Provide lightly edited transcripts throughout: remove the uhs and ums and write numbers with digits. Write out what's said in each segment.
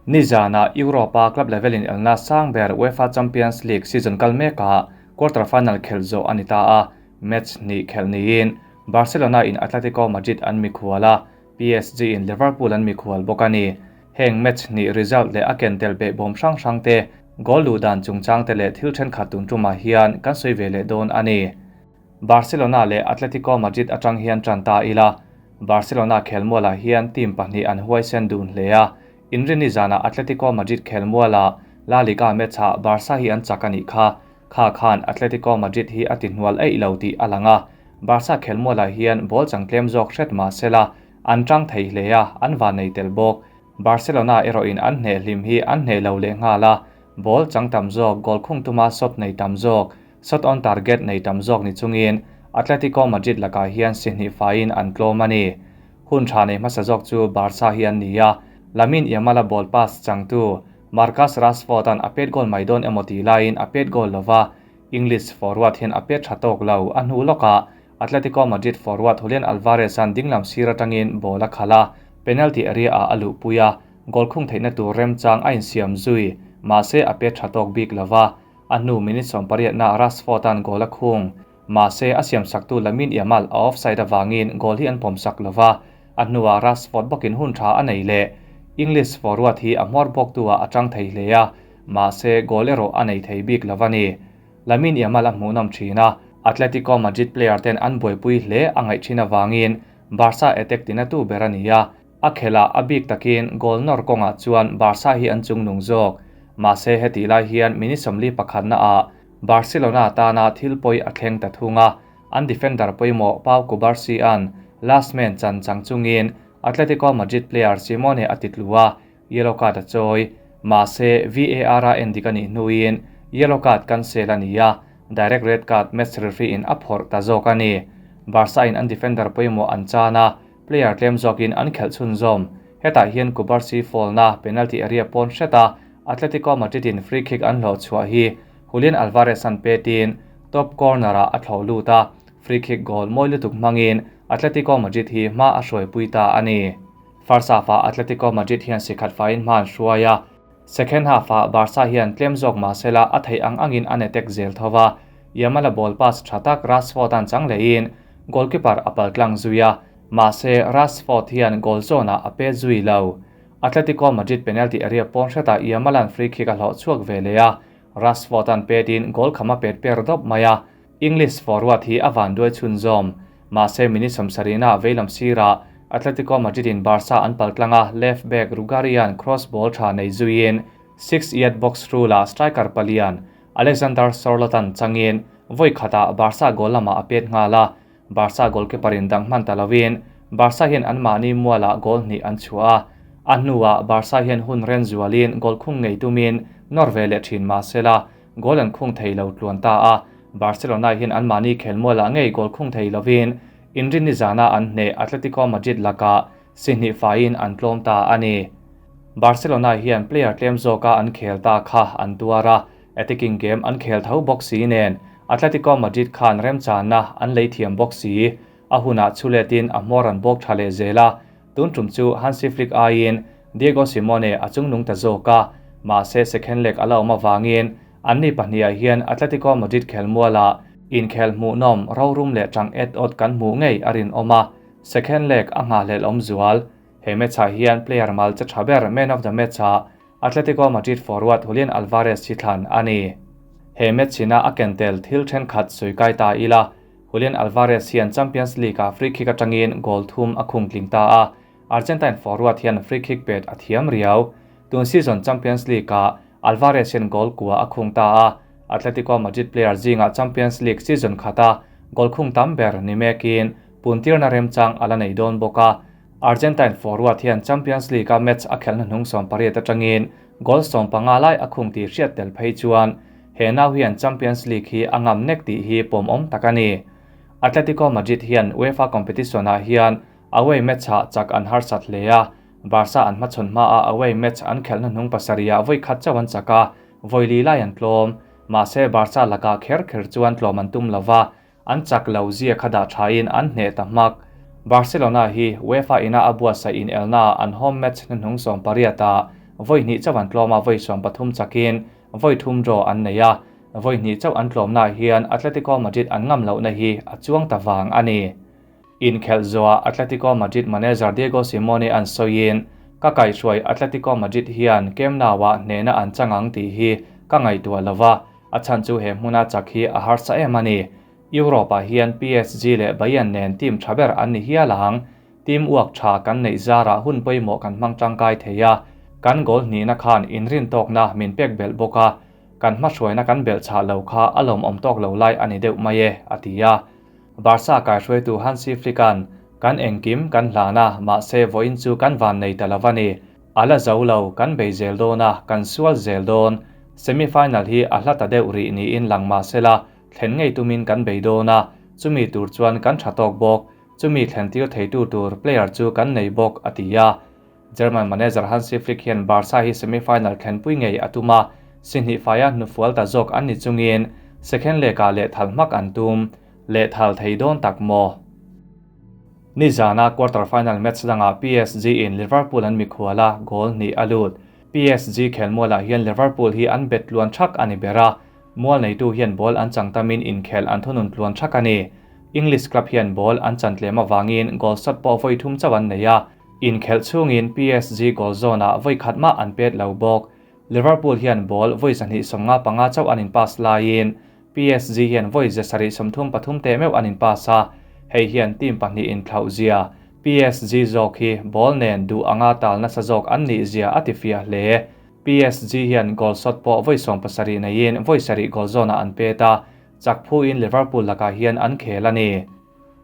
Nizana Europa club level in elna sang ber UEFA Champions League season kal meka quarter final khel zo ani ta a. Match ni khel niin Barcelona in Atletico Madrid an mikhuala, PSG in Liverpool an mikhual bawk ani. Heng match ni result le a ken tel be bom hrang hrang te, goal lu dan chungchang te le thil then khat tun tuma hian kan soi ve le dawn ani. Barcelona le Atletico Madrid atang hian tran ta ila. Barcelona khelmuala hian team pahnih an huai sen dun hle a. Inrini zana Atletico Madrid khelmuala La Liga match-ah Barca hi an chak ani kha. Kha khan Atletico Madrid hi a ti hnual ei lo ti alanga. Barca khelmuala hian ball changtlem zawk hret ma sela an tang thei hle a, an van nei tel bawk. Barcelona erawhin an hne hlim hi an hne lo leh nghala. Ball chang tam zawk, goal khung tuma shot nei tam zawk, shot on target nei tam zawk ni chungin Atletico Madrid lakah hian si hnih faiin an tlawm ani. Hun tha nei hmasa zawk chu Barca hi an ni a. Lamine Yamal a ball pass changtu Marcus Rashford an a pet goal mai dawn emaw ti laiin a pet goal lova. English forward hian a pet tha tawk lo. A hnu lawkah Atletico Madrid forward Julian Alvarez an dinglam sir atangin ball a khala, penalty area a alu puia, goal khung theihna tur remchang a insiam zui, mahse a pet tha tawk bik lova. A hnu minute 80 na Rashford an goal a khung, mahse a siam saktu Lamine Yamal a offside awangin goal hi an pawm sak lova. A hnuah Rashford bawkin hun tha a nei le. English forward hi a hmawr bawk tu a atang thei hle a, mahse goal erawh a nei thei bik lovani. Lamine Yamal a hmuhnawm thina. Atletico Madrid player ten an buaipui hle a ngaih thin awangin Barca attack tina tu ber ani a. A khela a bik takin goal nor kawngah chuan Barca hi an chung nung zawk. Mahse heti lai hian minute 41 na a Barcelona tana thil pawi a thleng ta thunga. An defender pawimawh Pau Cubarsi an last man chan chang chungin Atletico Madrid player Simone a titlua, yellow card a chawi. Mahse VAR a endik ani hnuin yellow card cancel ani a, direct red card match referee in a phawrh ta zawk ani. Barca in an defender pawimawh an chana, player tlem zawkin an khelh chhun zawm. Hetah hian Cubarsi foul na penalty area pawn hreta Atletico Madrid in free kick an hlawh chhuah hi Julian Alvarez an petin top corner a a thlo lut a, free kick goal mawi lutuk hmangin Atletico Madrid hi hma a hruai pui ta ani. First half a Atletico Madrid hian sikhat fain hma an hruai a. Second half a Barca hian tlem zawk mahsela a thei ang angin an attack zel thova. Yamal a ball pass tha tak Rashford an chang lehin goalkeeper a pal tlang zui a, mahse Rashford hian goal zone ah a pet zui lo. Atletico Madrid penalty area pawn hreta Yamal an free kick a hlawh chhuak ve le a. Rashford an petin goal khama pet per dawp mai a. English forward hi a van duai chhun zawm. Mahse minute 70 na veilam sira Atletico Madrid in Barca an paltlanga left back Rugarian cross ball tha nei zuiin 6 yard box through la striker palian Alexander Sorloth an changin voi khata Barca goal lama a pet ngala. Barca goalkeeper in dang hman talawin Barca hian an mahni muala goal hnih an chhuah. A hnuah Barca hian hun ren zualin goal khung ngei tumin nawr ve leh thin mahsela goal an khung thei lo tluan ta a. Barcelona hian an mahni khelmuala ngei goal khung thei lovin inrini zana an hne Atletico Madrid laka si hnih faiin an tlawm ta ani. Barcelona hian player tlem zawka an khel ta kha an tuara, attacking game an khel tho bawk si nen Atletico Madrid khan remchana an lei thiam bawk si. A huna chuletin a hmawr an bawk tha leh zela. Tun tum chu Hansi Flick aiin Diego Simeone a chungnung ta zawka, mahse second leg ala awm awangin anni pahnih hian Atletico Madrid khelmuala inkhel hmuhnawm rorum leh tang et ot kan hmu ngei a rin awm a. Second leg a nghahlel awm zual. He match ah hian player mal che tha ber man of the match ah Atletico Madrid forward Julian Alvarez hi thlan ani. He match hina a kentel thil thenkhat sui kai ta ila. Julian Alvarez hian Champions League a free kick atangin goal thum a khung tling ta a. Argentine forward hian free kick pet a thiam riau. Tun season Champions League a Alvarez hian goal kua a khung ta a. Atletico Madrid player zinga Champions League season khata goal khung tam ber ni mekin puntir na remchang ala nei dawn bawka. Argentine forward hian Champions League a match a khelna hnung 80 atangin goal 15 lai a khung ti hriat tel phei chuan he nau hian Champions League hi a ngam nek ti hi pawm awm tak ani. Atletico Madrid hian UEFA competition ah hian away match ah chak an harsat hle a. Barca an hmachhawn hma a away match an khelna hnung pasarih voi khat chaw an chaka, voi li lai an tlawm. Mahse Barca laka kher kher chuan tlawm an tum lova, an chak lo zia khada thain an hne ta hmak. Barcelona hi UEFA ina a buatsaih in elna an home match hnuhnung 80 ta Vawi hnih chauh an tlawm a, vawi 13 chakin vawi thum draw an nei a. Vawi hnih chauh an tlawmnaah hian Atletico Madrid an ngam lohna hi a chuang ta vang a ni. Inkhelh zawhah Atletico Madrid manager Diego Simeone an sawiin, Ka kaihhruai Atletico Madrid hian Camp Nou-ah hnehna an chang ang tih hi ka ngaihtuah lo va, a chhan chu he hmuna chak hi a harsa em a ni. Europe-ah hian PSG leh Bayern nen team tha ber an ni hial ang. Team uak tha kan neih zarah hun pawimawh kan hmang tangkai thei a, kan goal hnihna khan inrintawkna min pek belh bawk a, kan hmahruaina kan belh chhah lo kha a lawmawm tawk lo lai a ni deuh mai e, a ti a. Barca kaihruaitu Hansi Flick-a'n, Kan engkim kan hlan a, mahse vawiin chu kan van nei ta lo a ni. A la zo lo, kan bei zel dawn a, kan sual zel dawn. Semi-final hi a hla ta deuh rih niin lang mah sela, thlen ngei tumin kan bei dawn a, chumi tur chuan kan tha tawk bawk. Chumi thlen tir theitu tur player chu kan nei bawk, a ti a. German manager Hansi Flick hian Barca hi semi-final thlenpui ngei a tum a, si hnih faia hnufual ta zawk an ni chungin second leg-ah lehthal hmak an tum. Lehthal thei dawn tak maw? Nizana quarter-final match dangah PSG in Liverpool an mikhual a, goal hnih a lut. PSG khelmualah hian Liverpool hi an bet tluan thak a ni ber a, mual neitu hian ball an chang tamin inkhel an thunun tluan thak a ni. English club hian ball an chan tlem avangin goal shot pawh vawi thum chauh an nei a, Inkhelh chhungin PSG goal zawnah vawi khat mah an pet lo bawk. Liverpool hian ball vawi 255 chauh an inpass laiin PSG hian vawi 733 teh meuh an inpass a, hei hian team pahnih inthlauh zia, PSG zawk hi ball nen duh anga tal nasa zawk an nih zia a tifiah hle. PSG hian goal shot pawh vawi 70 neiin vawi sarih goal zawnah an pet a, chak phuin Liverpool lakah hian an khel a ni.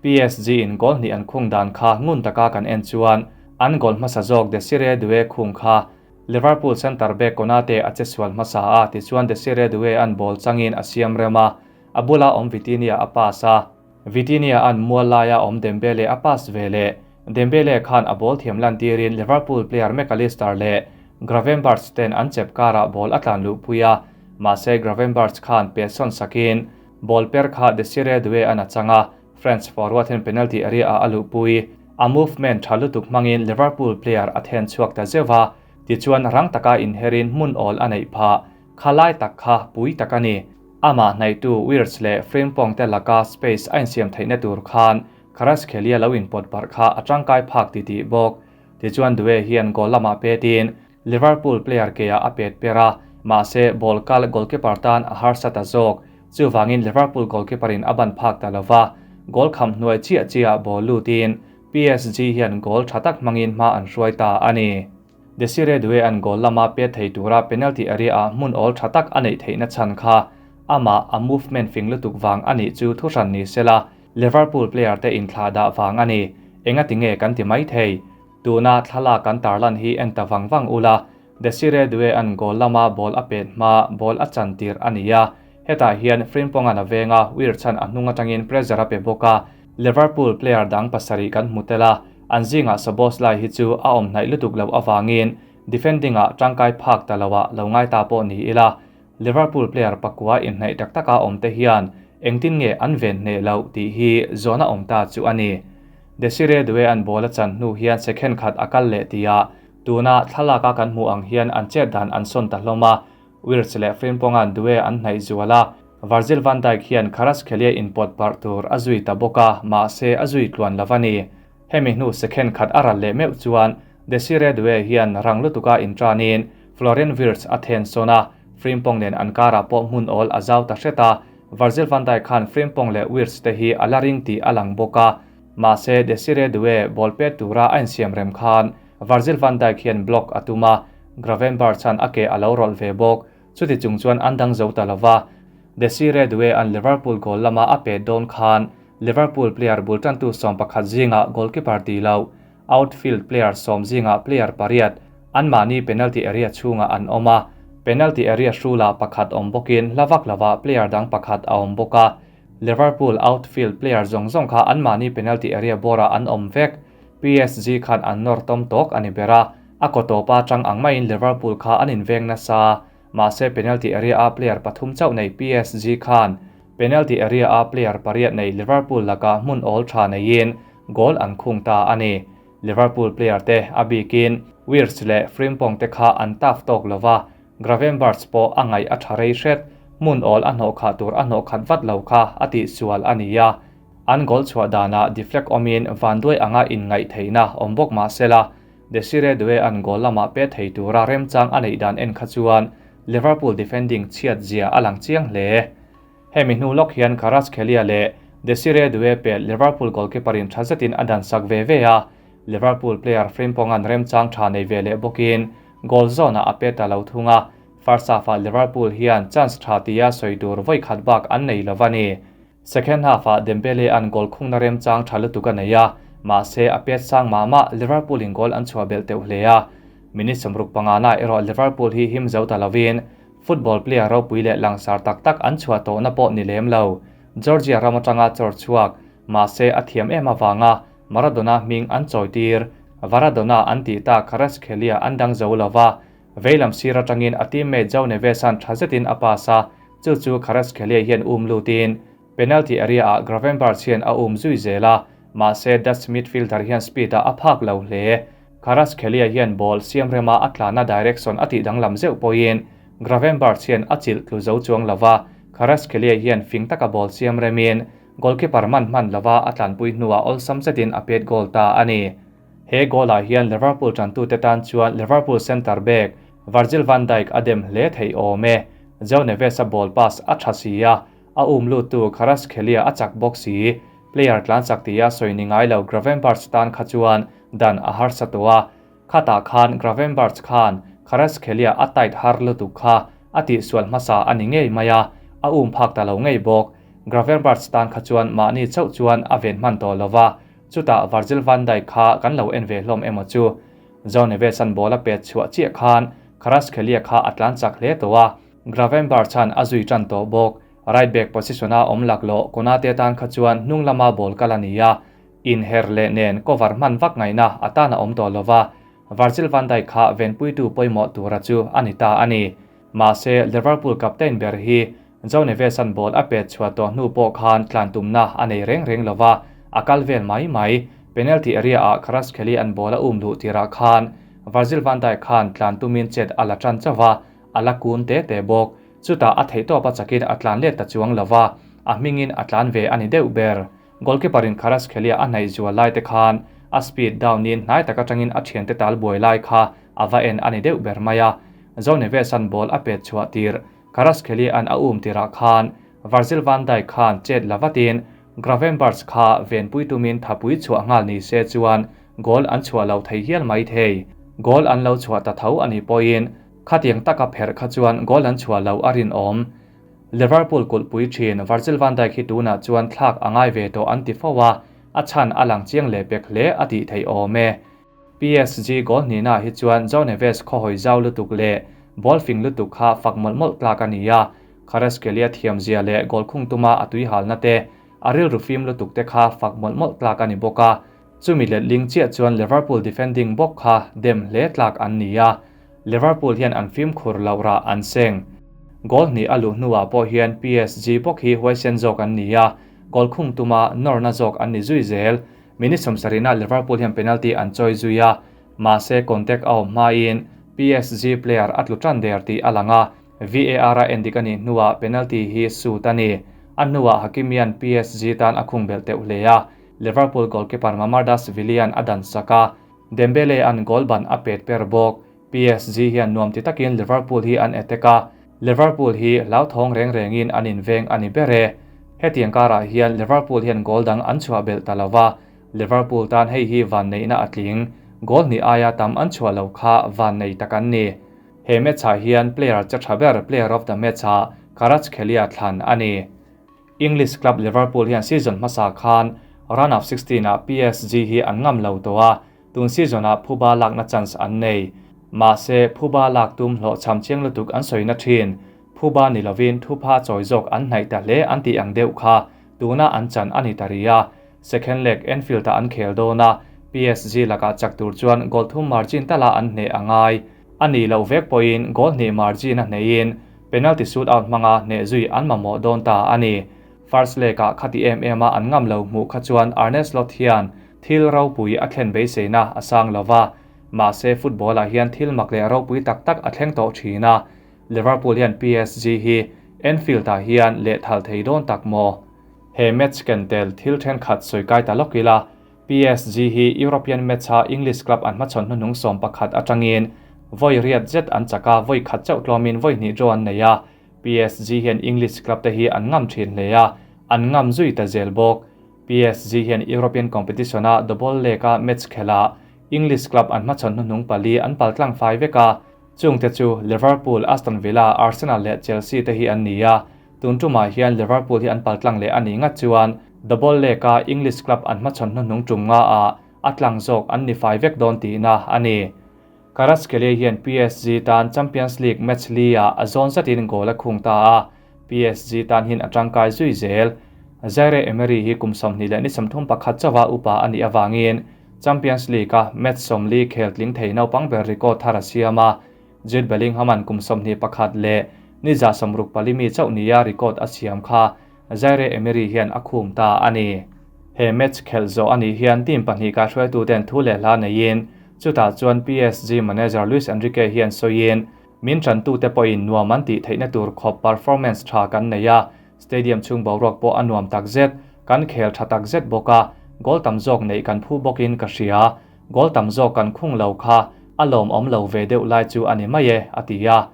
PSG in goal hnih an khung dan kha ngun taka kan en chuan an goal hmasa zawk Desiree Doue khung kha Liverpool centre back Konate a che sual hmasa a, tichuan Desiree Doue an ball changin a siam rem a, a bula awm Vitinha a pass a. Vitinha an mual laia awm Dembele a pass ve leh. Dembele khan a ball thiam lantirin Liverpool player Mac Allister leh Gravenberch ten an chep karah ball a tlan luhpui a, mahse Gravenberch khan pet sawn sakin Ball per kha Desiree Doue an a chang a, French forward hian penalty area ah a luhpui. A movement tha lutuk hmangin Liverpool player a then chhuak ta zeuh a, tichuan rang taka inherin hmun awl a neih phah. Kha lai tak kha pui tak a ni. Amah hnaihtu Wirtz leh Frimpong te laka space a insiam theihna tur khan Kvaratskhelia lo inpawt barh kha a tangkai phak titih bawk. Tichuan Doue hian goal lamah petin Liverpool player keah a pet per a, mahse ball kal goalkeeper tan a harsa ta zawk. Chuvangin Liverpool goalkeeper in a ban phak ta lova, goal kham hnuai chiah chiah ball lutin PSG hian goal tha tak hmangin hma an hruai ta a ni. Desiree Doue an goal lama pet thei tura penalty area ah hmun awl tha tak a neih theihna chhan kha amah a movement fing lutuk vang a nih chu thuhran ni sela, Liverpool player te inthlah dah vang a ni. Engati nge kan ti mai thei? Tuna thlalak kan tarlan hi en ta vang vang ula, Desiree Doue an goal lama ball a pet hma ball a chan tir a ni a, hetah hian Frimpong-a'n a veng a, Wirtz-a'n a hnung atangin pressure a pe bawk a, Liverpool player dang pasarih kan hmu tel a, an zingah Szoboszlai hi chu a awm hnaih lutuk loh avangin defending-ah tangkai phak ta loah lo ngai ta pawh ni ila, Liverpool player pakua inhnaih tak taka awm te hian engtin nge an ven hneh loh tih hi zawhna awm ta chu a ni. Desiree Doue an ball a chan hnu hian second khat a kal leh tia tuna thlalaka kan hmuh ang hian an chet dan an sawn ta hlawm a, Wirtz leh Frimpong-a'n Doue an hnaih zual a, Virgil van Dijk hian Kvaratskhelia inpawt parh tur a zui ta bawk a, mahse a zui tluan lo a ni. Hemi hnu second khat a ral leh meuh chuan Desiree Doue hian rang lutuka inṭanin Florian Wirtz a then sawn a, Frimpong nen an karah pawh hmun awl a zau ta hret a, Virgil van Dijk khan Frimpong leh Wirtz te hi a la ring tih a lang bawk a, mahse Desiree Doue ball pet tura a insiam rem khan Virgil van Dijk hian block a tum a, Gravenberch-a'n a ke a lo rawlh ve bawk. Chuti chung chuan an dang zo ta lo va, Desiree Doue an Liverpool goal lama a pet dawn khan Liverpool player bul tantu 11 zingah goalkeeper ti lo, outfield player sawm zingah player pariat anmahni penalty area chhungah an awm a, penalty area hrulah pakhat awm bawkin hla vak lovah player dang pakhat a awm bawk a, Liverpool outfield player zawng zawng kha anmahni penalty area bawrah an awm vek. PSG khan an nawr tawm tawk a ni ber a, a kaw tawpa tang ang maiin Liverpool kha an inveng nasa. Mahse penalty area-a player pathum chauh nei PSG khan penalty area-a player pariat nei Liverpool lakah hmun awl tha neiin goal an khung ta a ni. Liverpool player te a bikin. Wirtz leh Frimpong te kha an tough tawk lova, Gravenberch pawh a ngaih a tha rei hret, hmun awl a hnawh khah tur a hnawh khat vat lo kha a tihsual a ni a. An goal chhuah danah deflect awmin vanduai anga inngaih theihna awm bawk mah sela, Desire Doue-a'n goal lamah pe thei tura remchang a neih dan en kha chuan Liverpool defending chhiat zia a lang chiang hle. Hemi hnu lawk hian Kvaratskhelia leh Desire Doue pet Liverpool goalkeeper-in tha zetin a dan sak ve ve a, Liverpool player Frimpong-a'n remchang tha nei ve leh bawkin goal zawnah a pe ta lo thung a, first half-ah Liverpool hian chance tha tia sawi tur vawi khat bak an nei lo a ni. Second half-ah Dembele-a'n goal khungna remchang tha lutuk a nei a, mahse a pet sang mah mah Liverpool-in goal an chhuah belh teuh hle a. Minute 65 na erawh Liverpool hi him zo ta lovin football player ropui leh langsar tak tak an chhuah tawhna pawh ni lem lo. Georgia ram atanga chawr chhuak, mahse a thiam em avanga Maradona hming an chawi tir. Varadona an tih tak Kvaratskhelia an dang zo lova, veilam sir atangin a teammate João Neves-a'n tha zetin a pass a, chu chu Kvaratskhelia hian um lutin penalty area-ah Gravenberch hian a um zui zel a, mahse Dutch midfielder hian speed-ah a phak lo hle. Kvaratskhelia hian ball siam rema a tlana direction a tih danglam zeuh pawhin Gravenberch hian a chilh tlu zo chuang lova, Kvaratskhelia hian fing taka ball siam remin goalkeeper man hman lova a tlanpui hnuah awlsam zetin a pet goal ta a ni. He goal-ah hian Liverpool tantute tan chuan Liverpool centre back Virgil van Dijk a dem hle thei awm e. João Neves-a ball pass a tha si a, a um luttu Kvaratskhelia a chak bawk si. Player tlan chak tia sawi ni ngai lo Gravenberch tan kha chuan dan a harsa tawh a. Khatah khan Gravenberch khan Kvaratskhelia a tight har lutuk kha a tihsual hmasa a ni ngei mai a, a um phak ta lo ngei bawk. Gravenberch tan kha chuan mahni chauh chuan a ven hman tawh lova, chutah Virgil van Dijk kha kan lo en ve hlawm emaw chu. João Neves-a'n ball a pet chhuah chiah khan Kvaratskhelia kha a tlan chak hle tawh a, Gravenberch-a'n a zui tan tawh bawk. Right back position-a awm laklawh Konate tan kha chuan hnung lama ball kal a ni a, inher leh nen cover hman vak ngaihna a tan a awm tawh lova, Virgil van Dijk kha venpuitu pawimawh tura chu a ni ta a ni. Mahse, Liverpool captain ber hi João Neves-a'n ball a pet chhuah tawh hnu pawh khan tlan tumna a nei reng reng lova, a kal vel mai mai. Penalty area-ah Kvaratskhelia-a'n ball a um luh tirah khan Virgil van Dijk khan tlan tumin chet a la tan chauh a, a la kun te te bawk. Chutah a theihtawp a chakin a tlan let ta chuang lova, a hmingin a tlan ve a ni deuh ber. Goalkeeper-in Kvaratskhelia a hnaih zual lai te khan a speed down-in hnai tak atangin a thiante tal buai lai kha a va en a ni deuh ber mai a. João Neves-a'n ball a pet chhuah tir Kvaratskhelia-a'n a um tirah khan Virgil van Dijk khan chet la vatin Gravenberch kha venpui tumin thapui chhuah nghal ni se chuan goal an chhuah lo thei hial mai thei. Goal an lo chhuah ta tho a nih pawhin khatiang taka pherh kha chuan goal an chhuah lo a rinawm. Liverpool kulhpui thin Virgil van Dijk hi tunah chuan thlak a ngai ve tawh an ti fo a, a chhan a lang chiang leh pek hle a tih theih awm e. PSG goal hnihnaah hi chuan João Neves khawhawi zau lutuk leh ball fing lutuk kha fak mawlh mawlh tlak a ni a, Kvaratskhelia thiamzia leh goal khung tuma a tui halna te, a rilru fim lutuk te kha fak mawlh mawlh tlak a ni bawk a. Chumi letling chiah chuan Liverpool defending bawk kha dem hle tlak an ni a, Liverpool hian an fimkhur loh rah an seng. Goal hnih a luh hnuah pawh hian PSG bawk hi huaisen zawk an ni a, goal khung tuma nawrna zawk an ni zui zel. Minute 70-ah Liverpool hian penalty an chawi zui a, mahse contact a awm hmain PSG player a tlu tan der tih a lang a, VAR a endik a nih hnuah penalty hi shoot a ni. A hnuah Hakimian PSG tan a khung belh teuh hle a, Liverpool goalkeeper Mamardashvili-a'n a dan sak a, Dembele-a'n goal ban a pet per bawk. PSG hian nuam ti takin Liverpool hi an attack a, Liverpool hi hlauthawng reng rengin an inveng a ni ber e. Hetiang karah hian Liverpool hian goal dang an chhuah belh ta lova, Liverpool tan hei hi van neihna a tling, goal hnih aia tam an chhuah lo kha van nei tak an ni. He match-ah hian player che tha ber player of the match-ah Kvaratskhelia thlan a ni. English club Liverpool hian season hmasa khan round of 16-ah PSG hi an ngam lo tawh a, tun season-ah phuba lakna chance an nei. Mahse, phuba lak tum hlawh cham chiang lutuk an sawina thin. Phuba ni lovin thupha chawi zawk an hnaih ta hle an tih ang deuh kha tuna an chan a ni ta ri a. Second leg Anfield-ah an khel dawn a, PSG lakah chak tur chuan goal thum margin tala an hneh a ngai. A nih loh vek pawhin goal hnih margin a hneihin penalty shootout hmanga hneh zui an mamawh dawn ta a ni. First leg-ah khati em em a an ngam lo hmuh kha chuan Arne Slot hian thil ropui a thlen beiseina a sang lova. Mahse football ah hian thil mak leh ropui tak tak a thleng tawh thin a, Liverpool hian PSG hi Anfield ah hian lehthal thei dawn tak maw? He match ken tel thil thenkhat sawi kai ta lawk ila, PSG hi European match a English club an hmachhawn hnuhnung 11 atangin vawi riat zet an chak a, vawi khat chauh tlawmin vawi hnih draw an nei a. PSG hian English club te hi an ngam thin hle a, an ngam zui ta zel bawk. PSG hian European competition a double leg a match khelh English club an hmachhawn hnuhnung pali an paltlang fai vek a, chungte chu Liverpool, Aston Villa, Arsenal leh Chelsea te hi an ni a. Tun tumah hian Liverpool hi an paltlang leh a nih ngat chuan double leg a English club an hmachhawn hnuhnung tum nga a a tlang zawk an ni fai vek dawn tihna a ni. Kvaratskhelia hian PSG tan Champions League match li ah a zawn zatin goal a khung ta a, PSG tan hian a tangkai zui zel. Zaire Emery hi kum 21 chawa upa a nih awangin Champions League a match 40 khel tling thei naupang ber record thar a siam a, Jude Bellingham an kum 21 leh ni 64 mi chauh nia record a siam kha Zaire Emery hian a khum ta a ni. He match khelh zawh a nih hian team pahnih ka hruaitu ten thu leh hla neiin chutah chuan PSG manager Luis Enrique hian sawiin min than tu te pawhin nuam an tih theihna tur khawp performance tha kan nei a, stadium chung boruak pawh a nuam tak zet, kan khel tha tak zet bawk a, goal tam zawk nei kan phu bawkin ka hria, goal tam zawk kan khung lo kha a lawm awm lo ve deuh lai chu a ni mai e, a ti a.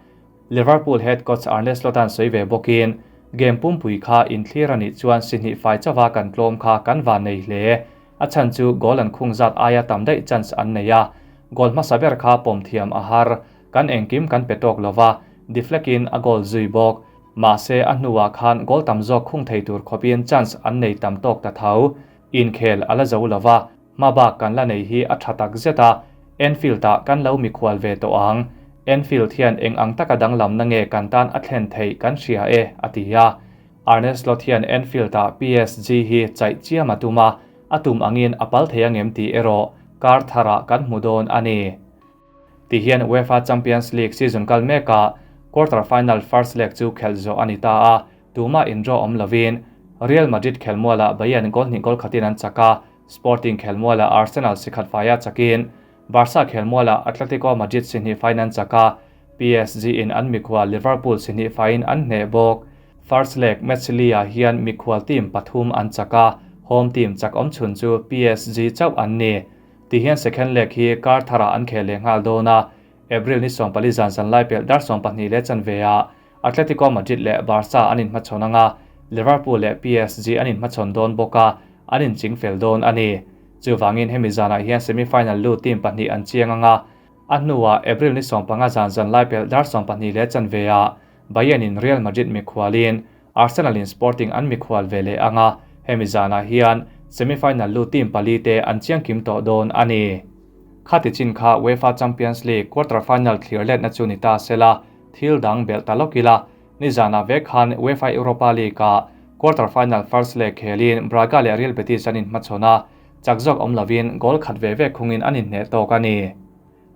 Liverpool head coach Arne Slot an sawi ve bawkin game pumpui kha in thlir ani chuan si hnih fai chawa kan tlawm kha kan van nei hle. A chan chu goal an khung zat aia tam daih chance an nei a, goal hmasa ber kha pawm thiam a har, kan engkim kan pe tawk lova, deflect in a goal zui bawk. Mahse a hnuah khan goal tam zawk khung thei tur khawpin chance an nei tam tawk ta tho. Inkhel ala zo lova, hmabak kan la nei hi a tha tak zet a, Anfield ah kan lo mikhual ve tawh ang. Anfield hian eng ang taka danglam na nge kan tan a thlen thei kan hria e, a ti a. Arne Slot hian Anfield ah PSG hi chaih chiam a tum a, a tum angin a pal thei angem tih erawh kar tharah kan hmu dawn a ni. Ti hian UEFA Champions League season kal mekah quarter final first leg chu khelh zawh a ni ta a, tuma in draw awm lovin Real Madrid khelmuala Bayern goal hnih goal khatin an chak a, Sporting khelmuala Arsenal sikhat faia chakin Barca khelmuala Atletico Madrid si hnih fain an chak a, PSG in an mikhual Liverpool si hnih fain an hneh bawk. First leg match li ah hian mikhual team pathum an chak a, home team chak awm chhun chu PSG chauh an ni. Ti hian second leg hi kar tharah an khel leh nghal dawn a, April ni 14 zan zan lai pel dar 12 leh chanve ah Atletico Madrid leh Barca an inhmachhawn anga, Liverpool leh PSG an inhmachhawn dawn bawk a, an inching fel dawn a ni. Chuwangin hemi zanah hian semi-final lu team pahnih an chiang anga, a hnuah April ni 15 zan zan lai pel dar 12 leh chanve ah Bayern in Real Madrid mikhualin Arsenal in Sporting an mikhual ve leh anga, hemi zanah hian semi-final lu team pali te an chiang kim tawh dawn a ni. Khati chin kha UEFA Champions League quarter final thlir let na chu ni ta sela, thil dang bel ta lokila ni zana ve khan UEFA Europa League a quarter final first leg khelin Braga leh Real Betis an inhmachhawn a, chak zawk awm lovin goal khat ve ve khungin an inhneh tawk a ni.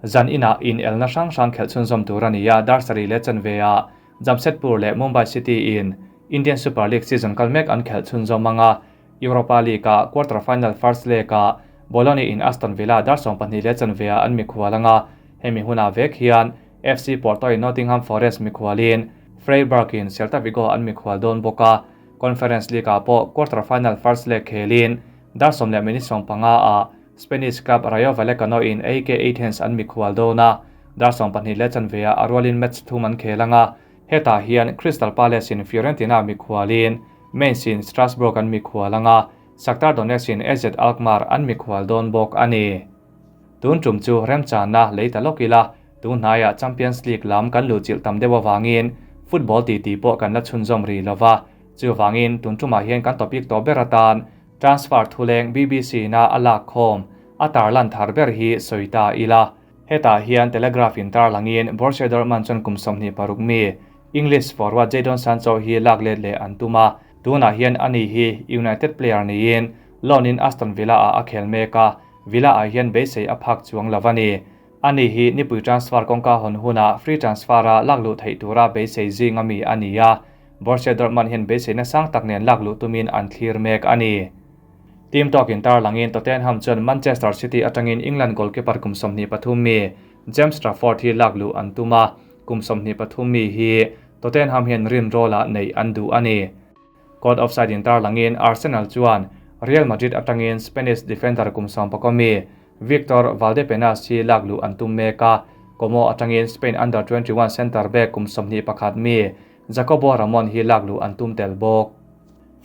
Zan inah in elna hrang hrang khelh chhunzawm tur a ni a, dar sarih leh chanve ah Jamshedpur leh Mumbai City in Indian Super League season kal mek an khelh chhunzawm anga, Europa League a quarter final first leg ah Bologna in Aston Villa dar 12 leh chanve ah an mikhual anga, hemi huna vek hian FC Porto in Nottingham Forest mikhualin Freiburg in Celta Vigo an mikhual dawn bawk a, Conference League ah pawh quarter final first leg khelin dar 10 leh minute 15 ah Spanish club Rayo Vallecano in AEK Athens an mikhual dawn a, dar 12 leh chanve ah a rualin match thum an khel anga, hetah hian Crystal Palace in Fiorentina mikhualin Mainz in Strasbourg an mikhual anga, Shakhtar Donetsk in AZ Alkmaar an mikhual dawn bawk a ni. Tun tum chu remchana leita lokila, tun hnaiah Champions League lam kan lu chilh tam deuh awangin football ti ti pawh kan la chhunzawm ri lova, chuwangin tun tumah hian kan topic to ber atan transfer thuleng BBC na a lak khawm a tarlan thar ber hi soita ila. Hetah hian Telegraph in tarlangin Borussia Dortmund chuan kum 26 mi English forward Jadon Sancho hi lak let leh an tuma, tunah hian ani hi United player niin loan in Aston Villa ah a khel mek a, Villa ah hian beisei a phak chuang lo ani. Ani hi nipui transfer kawngka hawn huna free transfer a lak luh theih tura beisei zinga mi ani a, Borussia Dortmund hian beisei na sang tak nen lak luh tumin an thlir mek ani. Team Talk in tarlangin Tottenham chuan Manchester City atangin England goalkeeper kum 23 mi James Trafford hi lak luh an tum a, kum 23 mi hi Tottenham hian rin rawlah neih an duh a ni. Caught Offside in tarlangin Arsenal chuan Real Madrid atangin Spanish defender kum 11 mi Victor Valdepenas hi lak luh an tum mek a, Como atangin Spain Under 21 centre back kum 21 mi Jacobo Ramon hi lak luh an tum tel bawk.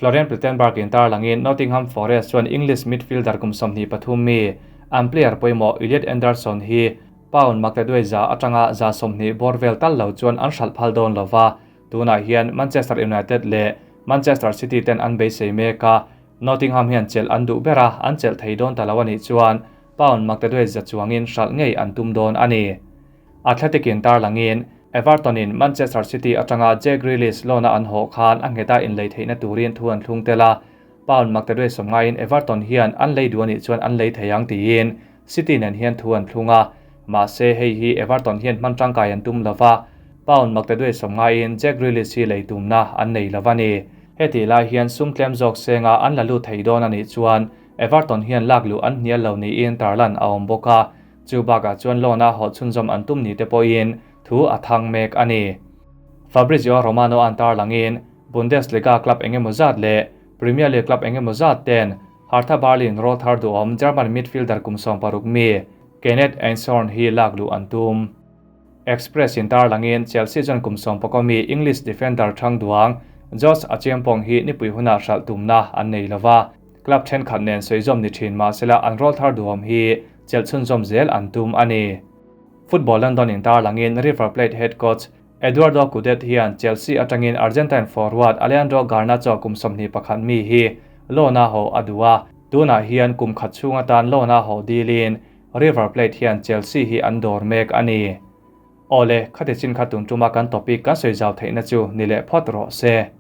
Florian Plettenberg in tarlangin Nottingham Forest chuan English midfielder kum 23 mi an player pawimawh Elliot Anderson hi pound maktaduai za atanga za 20 bawr vel tal lo chuan an hralh phal dawn lova. Tunah hian Manchester United leh Manchester City ten an beisei mek a, Nottingham hian chelh an duh ber a, an chelh thei dawn ta lo a nih chuan pound maktaduai za chuangin hralh ngei an tum dawn a ni. Athletic in tarlangin Everton in Manchester City atanga Jack Grealish loan a an hawh khan a ngheta inlei theihna turin thu an thlung tel a, pound maktaduai 50 in Everton hian an lei duh a nih chuan an lei thei ang tiin City nen hian thu an thlung a, mahse hei hi Everton hian hman tangkai an tum lova, pound maktaduai 50 in Jack Grealish hi lei tumna an nei lova ni. Heti lai hian sum tlem zawk senga an la lut thei dawn a nih chuan Everton hian lak luh an hnial lo niin tarlan a awm bawk a, chu bakah chuan loan a hawh chhunzawm an tum ni te pawhin thu a thang mek a ni. Fabrizio Romano an tarlangin Bundesliga club engemaw zat leh Premier League club engemaw zat ten Hertha Berlin rawl thar duhawm German midfielder kum 16 mi Kenneth Einshorn hi lak luh an tum. Express in tarlangin Chelsea chuan kum 11 mi English defender thang duang Josh Acheampong hi nipui huna hralh tumna an nei lova. Club thenkhat nen sawi ni thin mahsela an rawl thar duhawm hi chelh chhunzawm zel an tum a ni. Football London in tarlangin River Plate head coach Eduardo Coudet hian Chelsea atangin Argentine forward Alejandro Garnacho kum 21 mi hi loan a ho a duh a, tunah hian kum khat chhunga tan loan a ho dilin River Plate hian Chelsea hi an dawr mek a ni. Ole, khati chin kha tun tuma kan topic kan sawi zau theihna chu ni leh phawt rawh se.